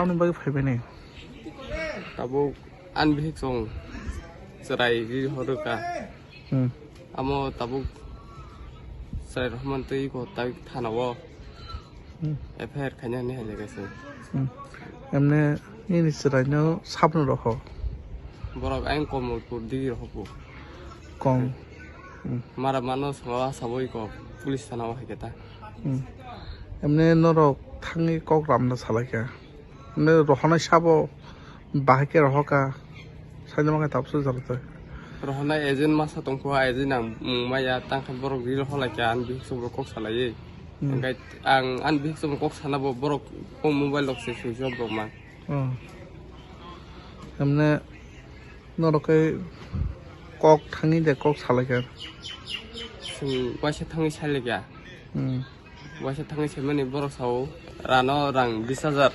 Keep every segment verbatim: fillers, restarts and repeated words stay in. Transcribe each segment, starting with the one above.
Tamoni bagwi phaibani? Tabuk ani bihik chwng chwrai ri horwkha. Hmm. Amo tabuk chwrai rohormani twi ko tabuk thana o. Hmm. F I R khaina hinwi hai lekha se. Hmm. Emne nini chwraino sabno roho? Borok ayang Komolpur digi rohobo. Kong. Hmm. Mara mano swngo asaboi ko police thana o hai khe ta. Hmm. Emne norok thangwi kok ramna salaikha? Emne rohonai sabo bahai khe rohoka? Saida mangai tabuk se jalo tei. Rohonai agent masa tongkho, agent ang mung maya, tangkhe borok ri roholaikha, ani bihik chwngbo kok salaiwi. Hmm. Hwnkhe ang ani bihik chwngbo kok sana bo borok kok mobile rok se switch off rok man. Oh. Emne norok khe kok thangwi de kok salaikha? Chwng waisa thangwi salaikha. Hmm. Waisa thangwi saimani borok sao, rano rang bis hajar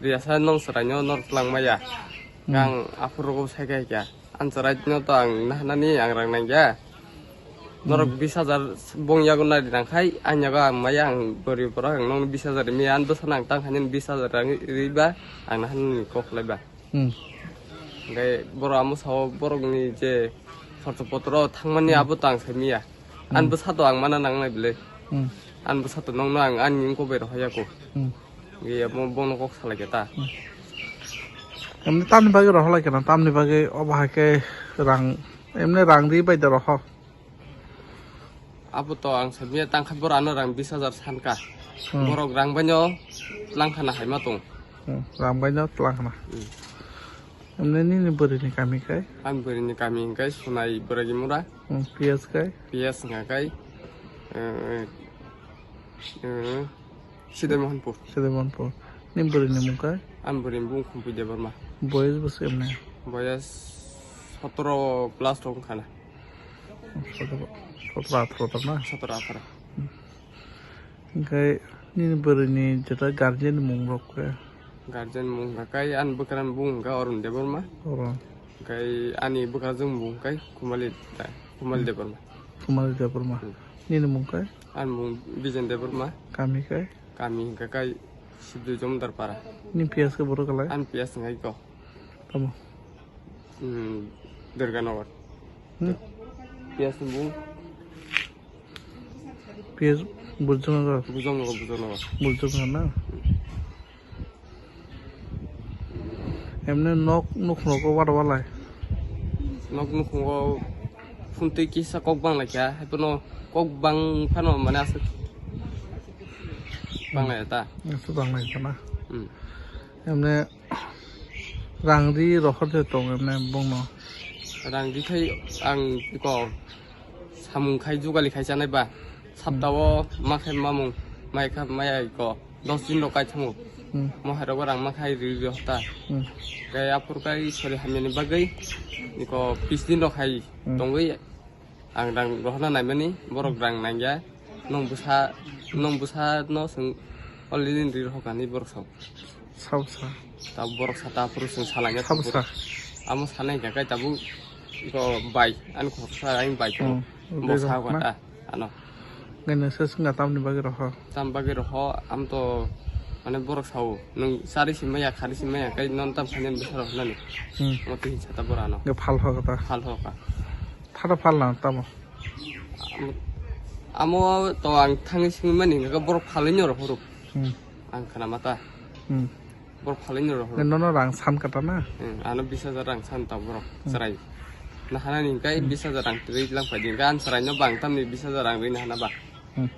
riyasa nong chwraino nor twlang maya. Hmm. Ang aphuru rogo sai kha kha. Ang chwraino to ang nahanani ang rang nangya. Norok Hmm. bis hajar bong yago nari nang khai, ang yago ang maya ang gori borok ang nong bis hajar mi ang dosa nang tang khanin bis hajar rang riba ang nahanani kok laiba. Hmm. Hingke borok amo sao borokni je khorcho potro thangmani Hmm. abo to ang saimiya. Hmm. Ani bwsa to ang mana nangnai bwle. Hmm. Ani bwsa to nongno ang ani wngkok bai rohorya kho. Hmm. Hingke amo bono kok salaikha ta. Hmm. Emne tamni bagwi rohorlaikha na, tamni bagwi obo hai khe rang, emne rang ri bai da rohor. Abo to ang saimanya tangkha borok ano rang bis hajar sanka. Hmm. Borok rang baino twlang khana haima tong. Hmm, rang baino twlang khana. Hmm. Emne nini bwrwini kami kai? Ani bwrwini kami hwnkhe Sunai Bwragi Mura. Hmm, P S kai? P S hwnkha kai, eh, eh, Sidai Mohanpur. Sidai Mohanpur. Nini bwrwini mung kai? Ani bwrwini bung Khumpui Debbarma. Boyes bwswk emne? Boyes sotoro plus rok wngkha na. Sotoro, sotoro atharo tor na? Sotoro atharo. Hingke nini bwrwini jeta guardian mung rok khe? Guardian mung hingka kai ani bwkrani bung hingka Arun Debbarma. Arun. Hingke ani bwkrajwk mung hingka Kumali, Kumali Hmm. Debbarma. Kumali Debbarma. Hmm. Nini mung kai? Ani mung Bijen Debbarma. Kami kai? Kami hingka kai Sibdui Jomodar Para. Ni P S ke borok kalai? Ani P S hingka ko. Tamo? Hmm, Durganagar. Hmm? P S ni bung? P S Bujongnagar. Bujongnagar, Bujongnagar. Bujongnagar na? Emne nok nukhungo ko wada walai? Nok nukhungo phuntwi kisa kok bang lai kha, haiphano kok bang phano mane aswk bang lai ta. Aswk bang lai kha na? Hmm. Emne rang ri rohor de tong emne bongno. Rang ri khai ang ko samung khai jugali khai chanai ba. Saptao ma khai mamung mai kha mai ai ko dos din rok kai thango. Hmm. Mo hai rogo rang ma khai ri ri hota. Hmm. Kai aphur kai sori hamyani bagwi ko bis din rok hai Hmm. tongwi. Ang rang rohorna naimani, borok rang nangya. Nong bwsa, nong bwsa no swng already ri rohorkani borok sao. Sao sa. Ta borok sa ta phuru swng salangya Sao sa. Amo sanai hingka kai tabuk iko bai, ani khoroksa ani bai ko. Hmm. Bo Ri sao rohorna. Kata, ano. Ngai nasa swngna tamni bagwi roho. Tam bagwi roho, am to mane borok sao. Nung sari simaya, khari simaya, kai non tam khani bwsa rohornani. Hmm. Amo twi hinsa ta borano. Ngai phal ho kata. Phal ho ka. Phata phal na tamo. Amo, amo to ang thangwi swngwi mani hingkha borok phalwi no rohoro. Hmm. Ang khna mata. Hmm. Borok phalwi no rohoro. Nono rang san kata na? Hmm, ano bis hajar rang san ta borok Hmm. chwrai. Nahanani hingkha Hmm. bis hajar rang twi lang phai di hingkha an chwrai no bang tamni bis hajar rang ri nahana ba. Hmm.